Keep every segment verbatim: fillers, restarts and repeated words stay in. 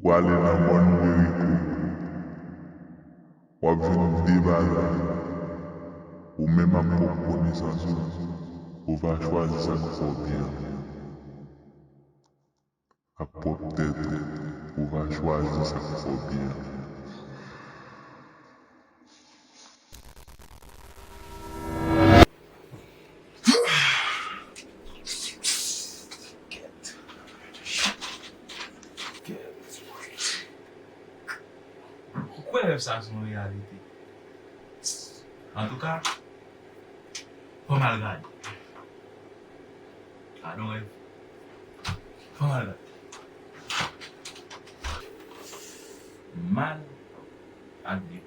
W ale nan mòn Yeriko. W ap jwenn de bagay. Ou menm ak pwòp konesans ou, ou va chwazi sa k fè w byen. Ak pwòp tèt ou, ou va chwazi sa k fè w byen. Ou kwè rèv sa se yon reyalite? Antouka, fò m al gade. Gade yon rèv. Fò m al gade. M al gade.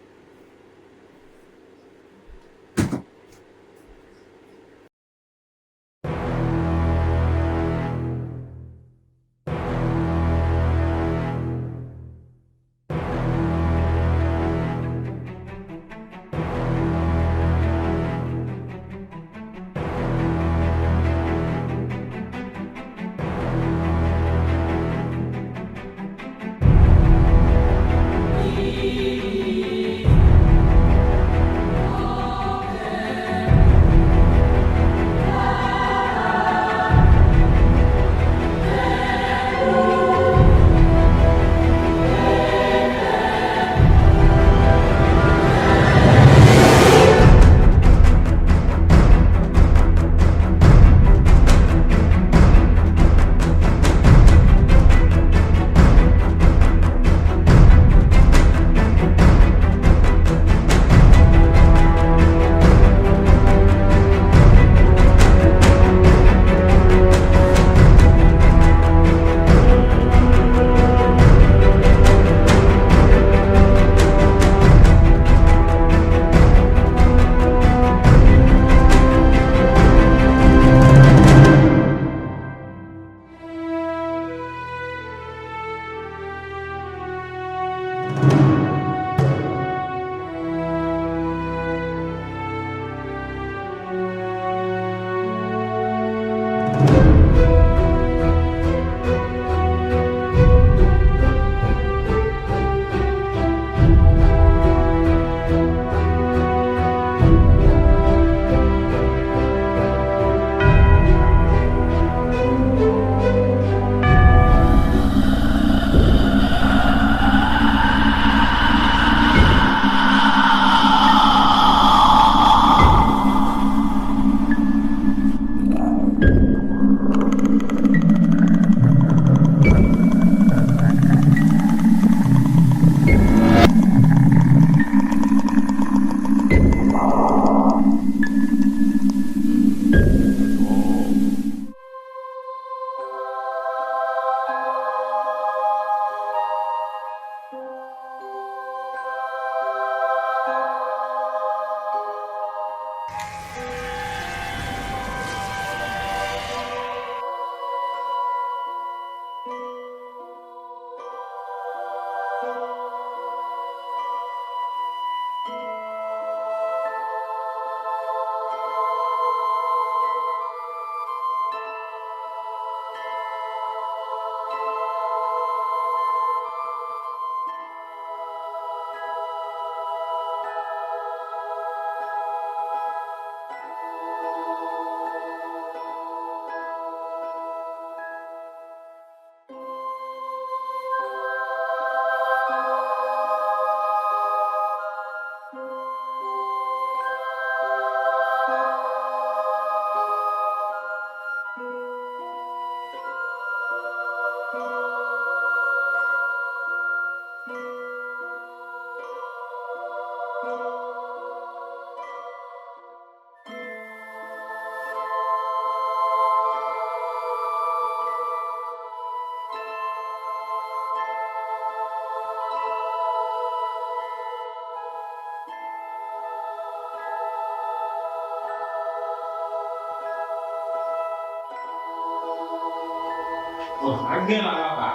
Bon, ak gen la, papa.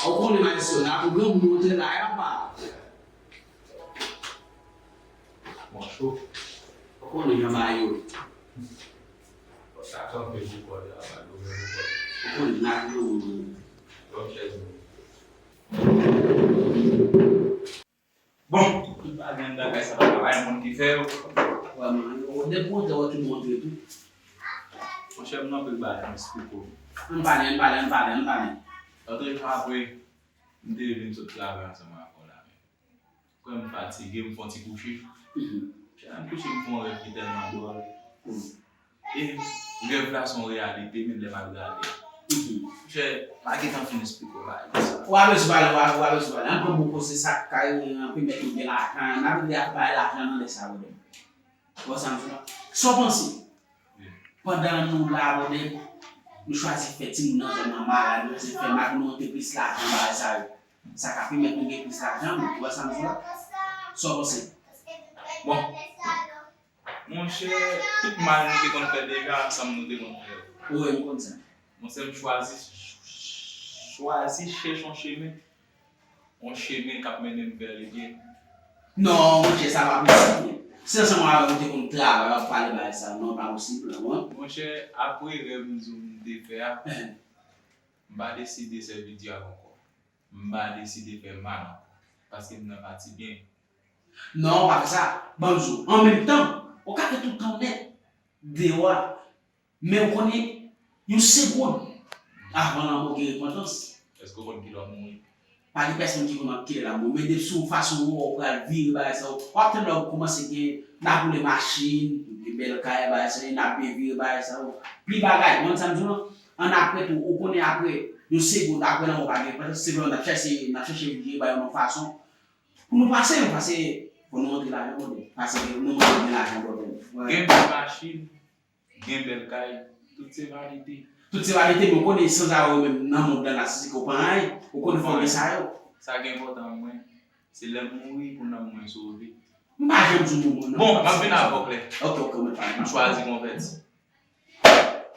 Ou konnen maestro la, pou granmoun monte la, papa. Mwen cho. Ou konnen jan bagay yo ye. Sa kanpe pou kò la, pa dlo men pou kò. Ou konnen n ap granmoun. Lòt chèz mwen. Bon, tout bagay anndan kay sa pa travay, moun ki fè yo. Wè, man, yo, depi w antre, wè ki moun antre tou. Monchè, m nan anpil bagay, m esplike w. Ann pale, ann pale, ann pale, ann pale. Lòt jou apre, m te vin sot travay ansanm avè w la, men. Kwè m fatige, m fè yon ti kouche. Mhm. Chè, m kouche, m fè yon rèv ki tèlman dwòl. Mhm. E rèv la se yon reyalite, men lè m al gade. Mhm. Chè, m pa gentan fin esplike w bagay sa. Ou pa bezwen pale, ou pa, ou pa bezwen pale. Anpil bon koze sa k kay, anpil mèt ou gen lajan, n ap rele ak bay lajan nan lè sa yo. Ou wè sa m di la? Sa w panse? Wi. Pandan nou la, brother, nou chwazi fè timoun nan zòn nan malad, nou chwazi fè mal pou nou monte plis lajan, bagay sa yo. Sa ka pèmèt nou gen plis lajan, men ou wè sa m di la? Sa w panse? Bon, monchè, tout mal nou te konn fè deja, ansanm nou te konn fè yo. Wi, m konn sa. Monchè, m chwazi, chwazi chèche yon chemen yon chemen k ap mennen m vè ledye. Non, monchè, sa pa posib. Se ansanm avè w te konn travay, w ap pale bagay sa, non, pa posib, non. Monchè, apre rèv m di w m te fè a, m pa deside sèvi dyab ankò. M pa deside fè mal ankò. Paske m nan pati byen. Non, w pa fè sa. Banzo, an menm tan, ou ka fè tout tan onèt deyò a. Men ou konnen, yon segonn avan lanmò gen repantans. Èske ou konn kilè w mouri? Pa gen pèsonn ki konn kilè l ap mouri. Men depi sou fason ou wè w pral vire bagay sa yo, w ap tann lè w kòmanse gen, n ap woule machin, gen bèl kay, bagay sa yo, n ap byen vire bagay sa yo. Pli bagay, ou konn sa m di w lan? Annapre tou, ou konnen apre, yon segonn apre lanmò pa gen repantans, se vre n ap chèche, n ap chèche vire bagay yo nan fason. Pou nou pase, nou pase, pou nou rantre lajan, brother. Pase, nou rantre gen lajan, brother. Gen bèl machin, gen bèl kay, tout se vanite. Tout se vanite, men ou konnen sanzave yo menm nan mond lan la, si se ke w pa anyen, ou konnen fò w gen sa yo. Sa ki enpòtan mwen, se lè m mouri pou nanm mwen sove. M pa janm di w mouri, non. Bon, m ap vin avè w klè. Ok, ok, mwen pa. M chwazi konvèti.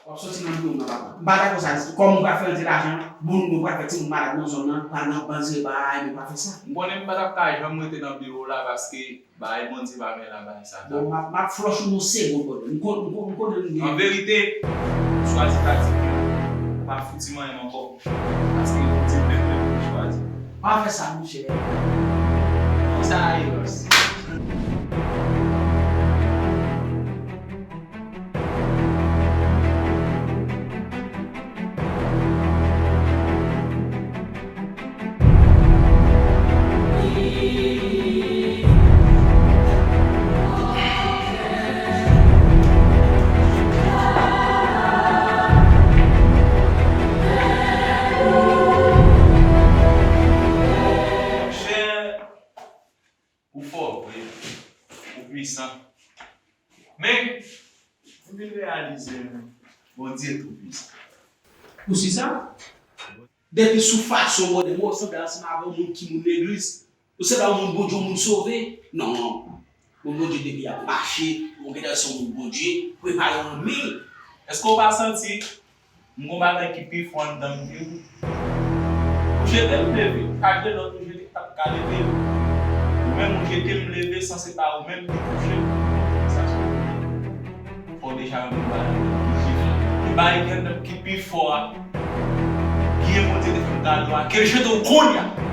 W ap soti nan biwo m nan, papa. M pa dakò sa, kòm ou pral fè rantre lajan, moun nou pral fè timoun malad nan zòn nan, pral nan bann zebay, men pa fè sa. M konnen m pa t ap ka janm rete nan biwo w la paske bagay Bondye pa fè la, bagay Satan. Bon, m ap, m ap flòch ou nan yon segonn, brother. M kon-, m kon-, m konnen nou gen. An verite, m chwazi taktik yo. M pa fouti manyen m ankò. Paske Bondye menm, menm, m chwazi. Pa fè sa, monchè. Kisa a ye, Ross? Monchè, ou fò vre, ou pwisan. Men, m vin reyalize, Bondye tou pwisan. Ou si sa? Depi sou fason w bòde mo, w sanble ansanm avè yon moun ki moun legliz. Ou sanble yon moun Bondye, yon moun sove. Non. Moun Bondye depi y ap mache, ou gentan se yon moun Bondye, prepare yon men. Èske w pa santi m gon bagay ki pi fò anndan m ke ou? Ou jete m leve, chak de lòt ou jete k t ap ka leve yo. Ou menm ou jete m leve san se pa ou menm ki touche m. Sa se yon fò deja yon bagay ki jete. E bagay ki anndan m ki pi fò a, byen Bondye te fè m kado a, ke l jete w kounye a.